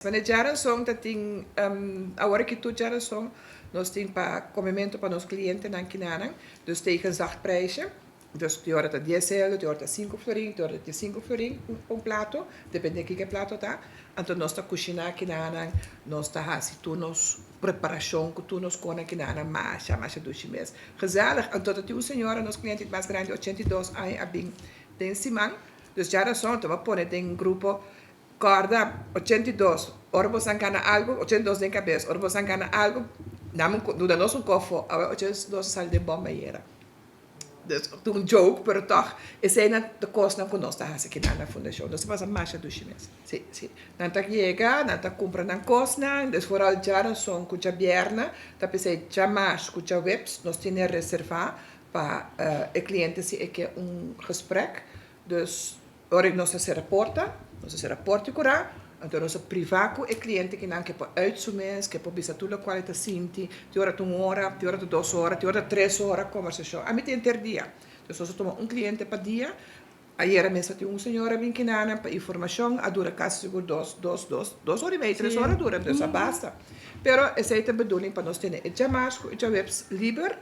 Wanneer djarason ta tin, awor aki tur djarason nos tin pa komemento pa nos klientenan kinanan, dus tegen zacht prijsje. Dus tin ora ta 10 euro, tin ora ta 5 florin, tin ora ta 5 florin un plato, depende kiko e plato ta. Anto nos ta kushiná kinanan, nos ta hasi tur nos preparashon ku tur nos kona kinanan masha, masha dushi mes. Gezellig. Anto ta tin un señora, nos kliente mas grandi, 82 aña, a bin den siman. Dus djarason, mi a pone den grupo: "Korda, 82, ora bo gana algu, 82 den kabes, ora bo gana algu, duna nos un kofo." Awe 82 sali den bòm ayera. Dus un joke, pero toch, esei ta e kosnan ku nos ta hasi aki na fundashon. Nos ta pasa masha dushi mes. Si. Nan ta yega, nan ta kumpra nan kosnan, dus vooral djarason ku djabièrnè, ta p'esei djamars ku djaweps, nos tin reservá pa e kliente si e ke un gesprek. Dus ora nos ta sera porta, nos ta sera porta kurá, anto nos ta privá ku e kliente ku nan ke por uit su mes, ke por bisa tur loke e ta sinti, tin ora un ora, tin ora 2 ora, tin ora 3 ora kombersashon. Ami tin henter dia. Dus nos ta tuma un kliente pa dia. Ayera mes tin un señora bin kinana pa informashon, a dura kasi sigur 2, 2, 2, 2 ora i mei, 3 ora dura, dus basta. Pero esei ta e bedoeling pa nos tene e djamars ku e djaweps liber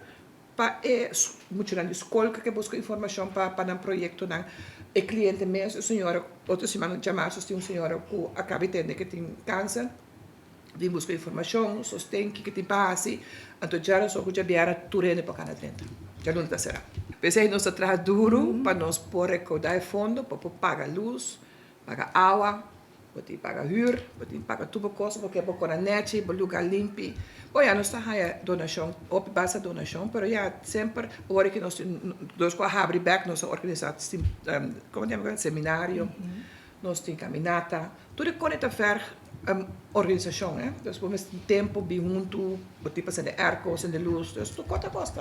pa e muchanan di skol ku ke buska informashon pa nan proyektonan, e kliente mes, e señora, otro siman djamars tin un señora ku a kaba di tende ku tin kanser, bin buska informashon, sosten, kiko tin pa hasi. Anto djarason ku djabièrnè tur hende por kana drenta. Djaluna ta será. P'esei nos ta traha duru pa nos por rekoudá e fondo, pa por paga lus, paga awa, bo tin paga huur, bo tin paga tur kos, pasobra bo kona nèchi, bo lugá limpi. Bon ya, nos ta haña donashon, hopi basta donashon, pero ya, semper ora ku nos tin, nos ku a habri bèk, nos a organisá, kon ta yama, seminario, nos tin kaminata, tur e kos ta verg organisashon, eh? Dus bo mester tempu bin huntu, bo tin pa sende airco, sende lus, dus tur kos ta kosta.